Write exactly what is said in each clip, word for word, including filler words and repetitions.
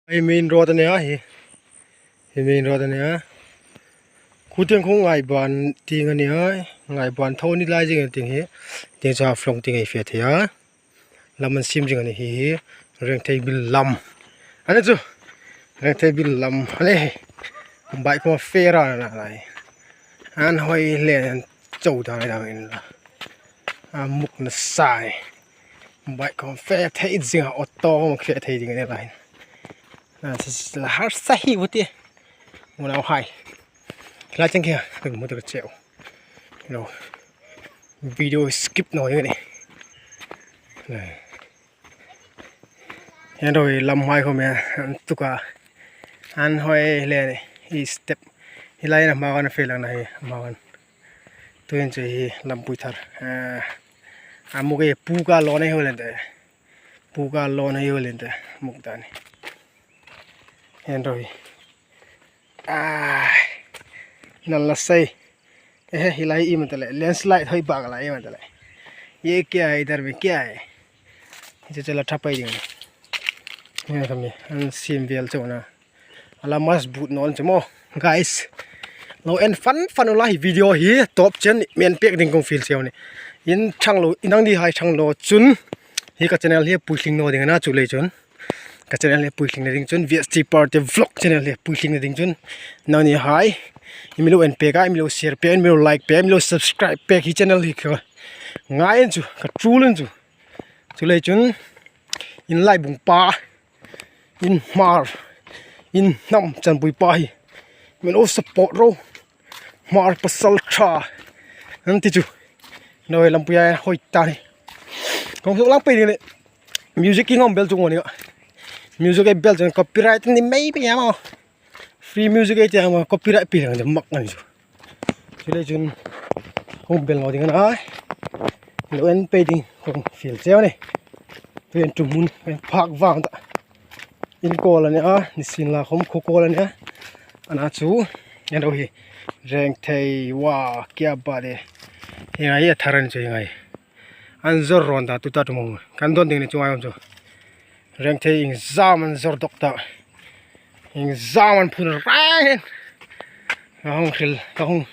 Hi main road a ni a hi. Hi main road a ni a. Khu tieng khu Ngaiban tieng a ni a. Ngaiban tho ni lai zing tieng hi. Tieng chu Haflong tieng ei fe thei a. Lam an siem zing a ni hi hi. Rengthei bil lam. A ni chu. Rengthei bil lam. A ni hi. Bike khawm fe ran a na lai. An hoi le an chau ta le dang in la. A muk na sai. Bike khawm fe thei zing a, auto khawm fe thei ding a ni lai. Na sa, sa, la harsa hi bu ti. Unau hai. Kila chang kia, kan mu ta ka cheu. Lo. Video skip naw ding a ni. Lo. Hi ruoi lam hai khawm an tuk a. An hoi le ni. Hi step. Hi lai na hma kan fe lang na hi. Hma kan. Tuhin chu hi lampui thar. A, a muk e pu ka lo nei ho len te. Pu ka lo nei ho len te. Muk ta ni. Hi ruoi. A, nan la sei. Eh, hi lai i man ta le. Landslide hoi bak lai i man ta le. Ye kya hai, idhar mein kya hai? Chu chu la thapai ding. Hi khawm hi. An siem vel chu na. Ala mas but naw chu maw. Guys. Lo en fan fan u la hi video hi top chen men pek ding kong fiel cheu ni. In thang lo, in ang di hai thang lo chun. Hi ka channel hi puitling naw ding a na chu le chun. Ka channel hi puitling na ding chun V S T Party Vlog channel hi puitling na ding chun. Nangni hai. I mi lo en pek a, i mi lo share pek, i mi lo like pek, i mi lo subscribe pek hi channel hi ka. Ngai en chu, ka tul en chu. Chu le chun. In lai bung pa. In Hmar, in hnam chanpui pa hi. Mi lo support ro. Hmar pasal ṭha. An ti chu. Nawi lampui a hoi ta ni. Kong suk lang pei ni le. Music ki ngam bel chu ngoni. Music ei bel chu copyright ni mei pe ya mo. Free music ei ti ang copyright pi lang mak ngan chu. Chu le chun hung bel naw ding a na. Lo en pei ding hung fiel cheu ni. Tuhin chu hmun phak vang ta. In kawl a ni a, ni sin la khawm khuo kawl a ni a. A na chu, en ro hi. Rengthei wa kya baat hai. Hi ngai a thar a ni chu hi ngai. An zor ron ta tu ta tu mong. Kan don ding ni chu ngai om chu. Rengthei iengzam an zor dawk ta. Iengzam an phun rai. Ka hung hril, ka hung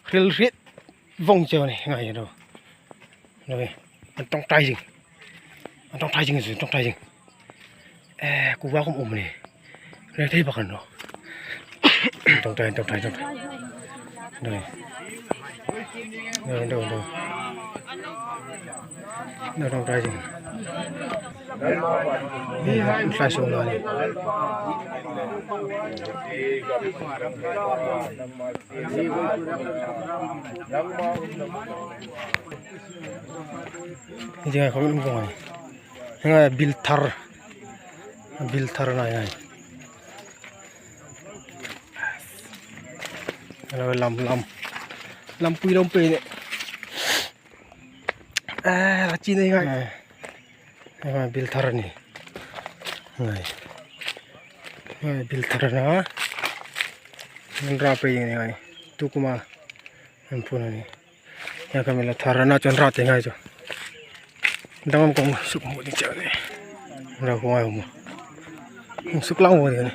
hril hriet vong cheu ni ngai ro. Ro. An ṭawngṭai zing. An ṭawngṭai zing, an ṭawngṭai zing. Eh, kuva khawm um ni. Rengthei bak a ni naw. Ṭawngṭai, ṭawngṭai, ṭawngṭai. Ṭawngṭai. Ṭawngṭai, ṭawngṭai. Ṭawngṭai zing. Ṭawngṭai zing. Hi ngai khawm um vong a ni. Hi ngai bil thar. Bil thar a ni ngai. Hello, lam, lam. Lampui lam pei ni. Eh, la chi nei ngai. Eh. Hi ngai bil thar a ni. Ngai. Ngai bil thar a na. An ra pei ni ngai. Tu kuma. An phun a ni. Hi ka mi la thar a na chun ra te ngai chu. Dang am kong suk mo ding chau ni. Ra ko ai mo. Suk lang mo ding ni.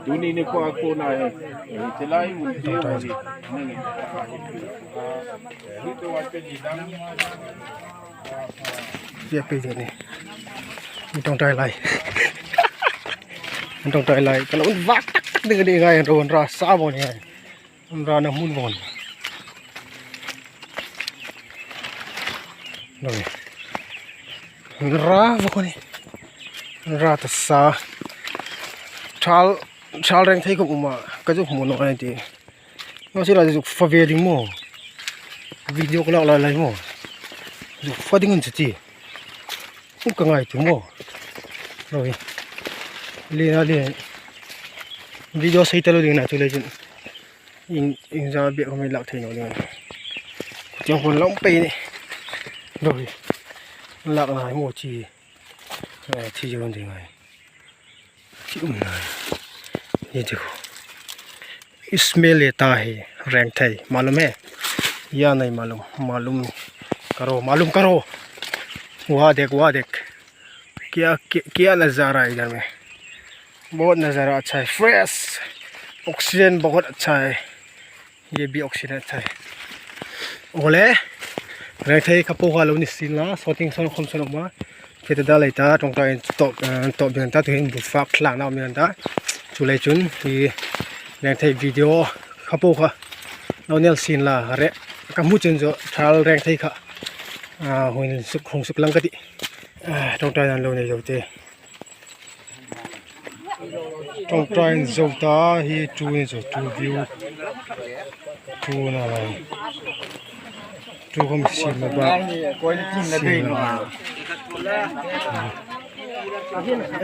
Duni ni ko ko na he. Chelai mu. Ṭawngṭai. Tia pei ding ni. Ṭawngṭai lai. Ṭawngṭai lai. Ka lo vak tak tak ding ni ngai ro ra sa mo ni ngai. An ra na hmun vong. Lo. An ra vong ni. An ra ta sa. Thal, thal rengthei khawm um a. Ka zuk hmu naw a ni ti. Naw si la zuk fa ve ding maw. Video ka lak lai lai maw. Zuk fa ding an chu ti. Ka ngai tu maw. Lo hi. Lien a lien. Video sei ta lo ding na chu le chun. Ieng, ieng za bek mi lak thei naw ding. Tiang hon lam pei ni. Lo hi. Lak ngai maw chi. Eh, chi zo ding ngai. Chi um na. Ye dekho. Isme leta hai, rengthei. Malum hai? Ya nahi malum. Malum karo, malum karo. वाह देख, वाह देख। क्या, क्या, क्या नज़ारा है इधर में। बहुत नज़ारा अच्छा है, fresh। ऑक्सीजन बहुत अच्छा है। ये भी ऑक्सीजन अच्छा है। Aw le, Rengthei kha po kha lo ni sien la, shooting son khom son ma. Khi ta da lei ta, ṭawngṭai in tawp, eh, tawp ding ta, tuhin bu fak thlakna um ding ta. Chuleiin chun, hi Rengthei video kha po kha lo ni sien la, re, ka hmu chun zo, thal Rengthei kha. Ah, hung suk, hung suk lang ka ti. Ah, ṭawngṭai an lo nei zo te. Ṭawngṭai in zo ta hi, ṭhu in zo, ṭhu view. Ṭhu na lai. Ṭhu khom sien la ba. Sien la.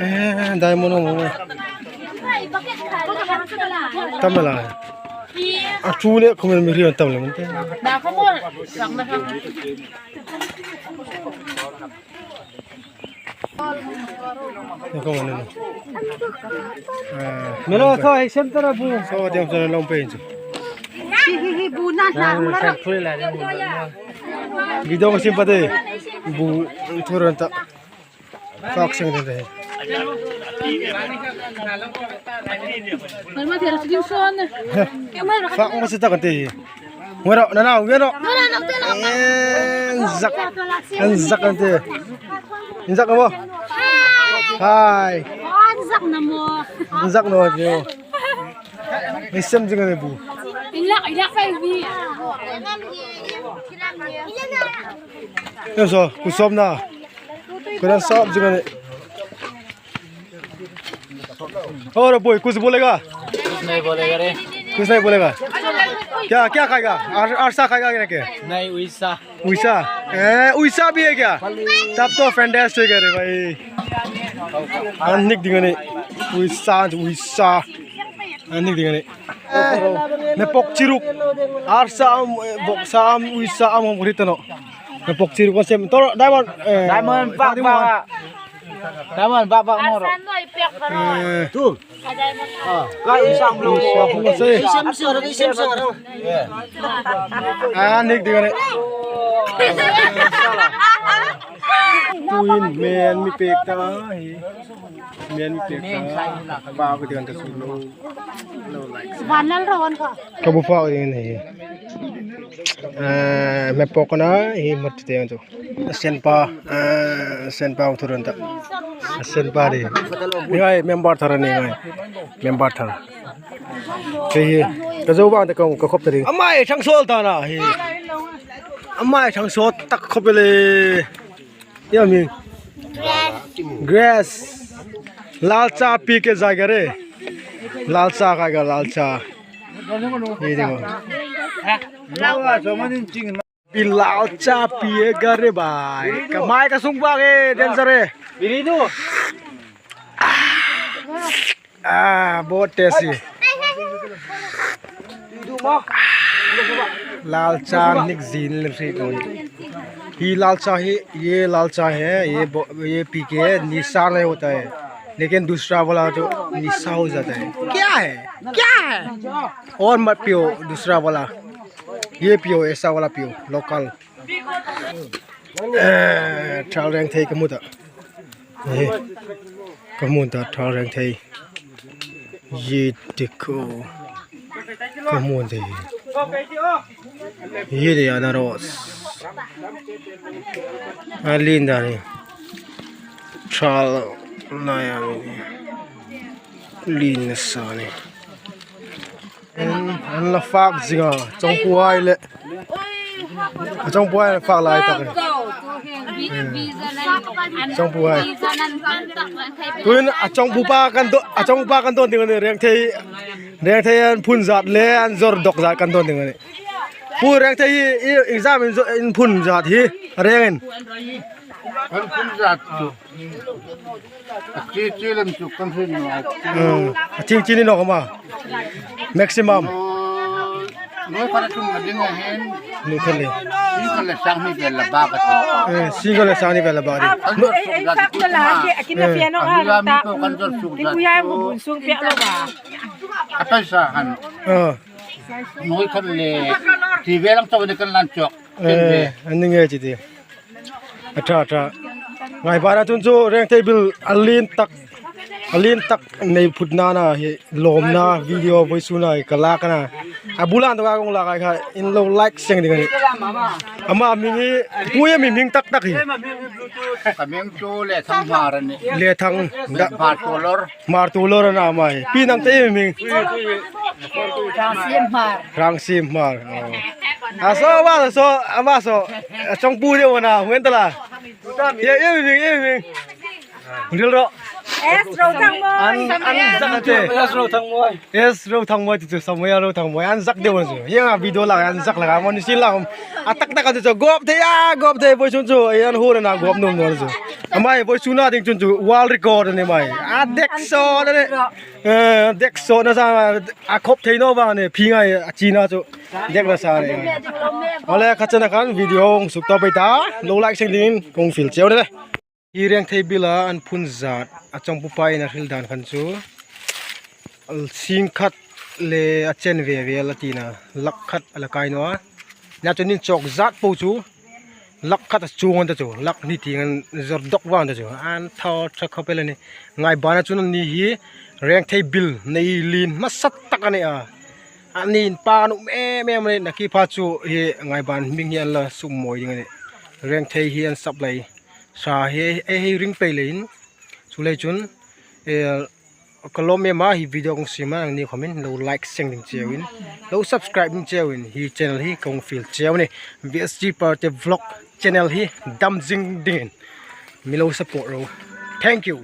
Eh, diamond khom. Tam la. A ṭhu le khom mi hriet tam le. Melo, so, hei sem tara bu. So, diam so, long pe inchu. Hi, hi, hi, bu na, na, na. Video sim pa de. Bu, thuran ta. Fak seng de. Fak ma se ta kan te. Ngero, nana, ngero. Nana, nana, nana. Eh, zak. An zak an te. An zak mo. Hai. An zak na mo. An zak no mo. Ni sem jing ne bu. Ilak, ilak fai bi. Em so, ku som na. Ku dan som jing ne. और भाई, कुछ बोलेगा? कुछ नहीं बोलेगा रे। कुछ नहीं बोलेगा। क्या, क्या खाएगा? आर-, आरसा खाएगा क्या? नहीं, उड़ीसा। उड़ीसा? ए, उड़ीसा भी है क्या? तब तो fantastic है रे भाई। An nik ding a nih. Uisa, uisa. An nik ding a nih. Eh, me pok chiruk. Arsa am, eh, bok sa am, uisa am, hom rit no. Me pok chiruk ko sem. Tor diamond, eh, diamond pak pak. Diamond pak pak moro. Eh. Tu. Ah, ka isang blue. Isang blue, sir. Isang, sir, isang, sir. An nik ding a nih. Tuhin men mi pek ta hi. Men mi pek ta. Ba ko ding ta su lo. Lo like. Van lal ro an ko. Ka bu fa ding hi. Eh, me pok na hi mat te an tu. Senpa, eh, senpa u thuran ta. Senpa ri. Ni ngai member thar ni ngai. Member thar. Ke hi. Ka zo bang ta ka, ka khop ta ri. Amai thang sol ta na hi. Amai thang sol tak khop le. Ia mi. Grace. Lalcha pi ke jai ga re. Lalcha ka ga lalcha. Ye dekho. Bi lalcha piyega re bhai. Ka mai ka sung ba ke, dancer e. Biri du. Ah, bahut tasty. Lalcha nik zin le ri kon. Hi lalcha hi, ye lalcha hai, ye bo-, ye pee ke nisha nahi hota hai. Lekin dusra wala to nisha ho jata hai. Kya hai? Kya hai? Aur mat piyo dusra wala. Ye piyo, aisa wala piyo, local. Eh, thal Rengthei ka hmu ta. Eh, ka hmu ta thal Rengthei. Ye dekho. Ka hmu de. Ye de anaros. A lien dan a nih. Thal na ya ni. Lien nasa a nih. An, an la fak zing a, chawngpuhai le. A chawngpuhai an fak lai tak. Chawngpuhai. Tuhin a chawngpupa kan do, a chawngpupa kan don ding a nih, Rengthei, Rengthei an phun zat le an zor dok zat kan don ding a nih. Pu Rengthei hi, i exam in zo, in phun zat hi, rengin. Kan phun zat chu. A chi chi lem chu kan hrin naw. Hmm. A ching chi ni naw ma. Maximum. Nuoi khat a tum a ding a hin. Nuoi khat le. Sing khat le sang hni vel la bak a ti. Eh, sing khat le sang hni vel la bak a ti. Kan zor suk zat chu ma. A hnu la mi ko kan zor suk zat chu. A paisa han. Eh. Nuoi khat le. Ti vel ang chaw ni kan lan chawk. Eh, an ni nge chi ti. A ṭha, a ṭha. Ngaibana chun chu Rengthei bil a lien tak, a lien tak nei phutna na hi lawmna video vawisuna hi ka lak a na. A bula inthawka kong lak a kha in lo like seng ding a nih. Ama hming hi, pu, i hming tak tak hi. Ka hming chu Lethang Hmar a nih. Lethang. Hmar Tuolor. Hmar Tuolor a na ama hi. Pi, nang te i hming? Rangsim Hmar. Rangsim Hmar. Oh. A saw, a saw, a saw. A chawngpu deu a na, hming ta la. Ye, ye, ye, ye, ye. Ril ro. S Rothangmoi. An, an zak te. S Rothangmoi. S Rothangmoi ti chu, Samuel Rothangmoi. An zak deu an chu. Hieng a video la, an zak la, mo ni si la. A tak tak an chu gop thei a, gop thei vawisun chu. Ei an hur na gop nuom nuom chu. Ama hi vawisuna ding chun chu world record a ni mai. A dek sawt a nih. Eh, dek sawt nasa a khop thei naw vang a nih. Phi ngai a china chu. Dek nasa a nih. Awle, kha chena khan video hung suk ta pei ta. Lo like seng dingin kong fiel cheu a nih. Hi Rengthei bila an phun zat a chawngpupa in a hril dan khan chu sing khat le a chen ve vel a tina, lak khat a la kai naw a. Nia chun in chawk zat po chu lak khat a chuong an ta chu, lak hni tieng an zawr dawk vang ta chu. An thaw ṭha khawp el a nih. Ngaibana chun anni hi Rengthei bil nei lien hmasa tak a nih a. Anni inpâk nuom em em a nih, nakie pha chu hi Ngaiban hming hi an la suk mawi ding a nih. Rengthei hi an supply sa hi ei hei ring pei leiin. Chuleiin chun, eh, ka lawm em a hi video kong siem a, nangni khawmin lo like seng ding cheu in, lo subscribe ding cheu in, hi channel hi kong fiel cheu a nih. V S G Parte Vlog channel hi dam zing dingin mi lo support ro. Thank you.